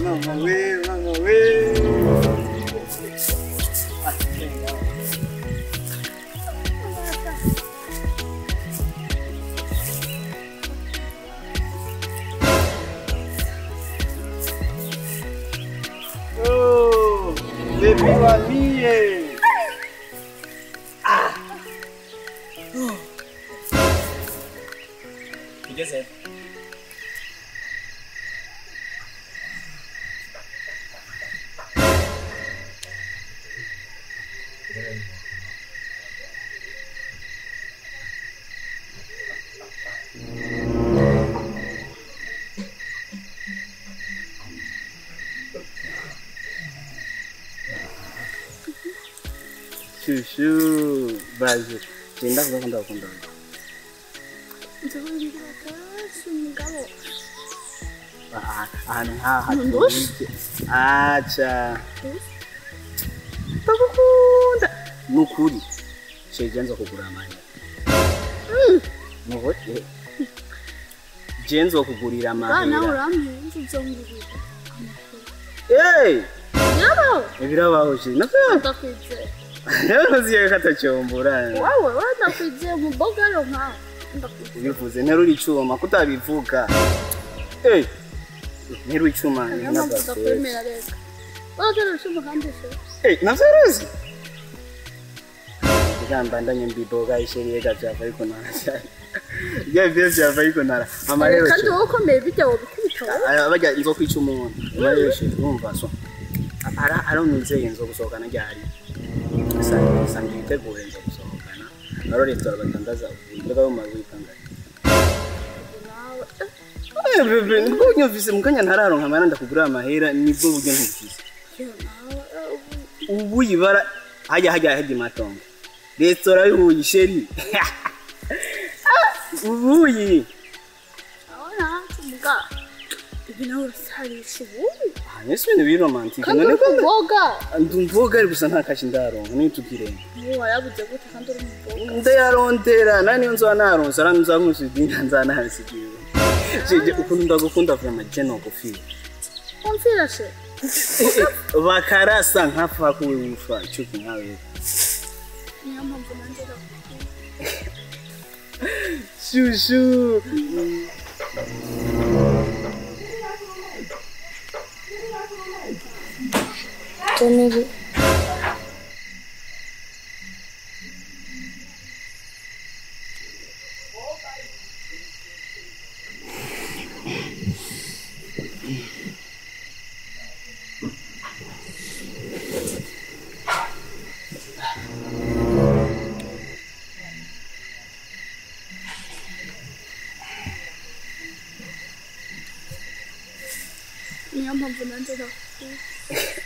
Mama we, mama we. Oh, baby wa mie. Ah. Ugeze. Shushu, baje. Genda kuza ndakunda. Ahantu nkaha. Acha. Ndagukunda. Nukuri. Sheje nzo kugura amahera. Nuhote. Je nzo kugurira amahera. Nawe urampenze uzongurira. Eh! Yabo. Ibirabaho je. Ndakwizeye. Ntuziye katachombura. Wawe ndakwizeye mu bogaro nkawe. Ubivuze nterura icuma kutabivuga. Eh. Nterura icuma ni ndakwemera reka. Waterura icuma kandi se. Eh, navyo Gamba ndanye mbiboga isheriye gavyava ariko nara. Ya byo vyava ariko nara. Amarero. Kandi wowe ukomeye bijya wobikubita. Aya bajya nzo kwica umuntu. Amarero she urumva so. Ara aronizeye nzo gusohokana ryari. Sanga itegure nzo gusohokana. Aro restaurant batandaza ubundi bwo mazu itangaye. Eh bebe nibwo nyumvise mukanya ntararonka amahera ndakugura amahera nibwo buryo ntumvise. Ubu yibara hajya hajya hajya matongo. Restaurant y'ubuyi sheri. Ubuyi. Abona tumuga. Ibi nawe urasarisha ubuyi. Ah, nese ibintu biri romantique. None ko mboga. Ndumvoga ari gusa nta kashi ndaronka nitugirenge. Ubu warabuze gute kandi uri mboga. Ndayarondera nani nzo naronsa ranza nkusidinga nzanahasigiwe. Jeje ukuntu ndagukunda vraiment je no gufira. Umfira she. Bakarasa nkafa kuwufa cyuki nkawe. Niyo mpamvu nanjye ndagukunda. Shushu. Toneri. Niyo mpamvu nanjye ndagukunda.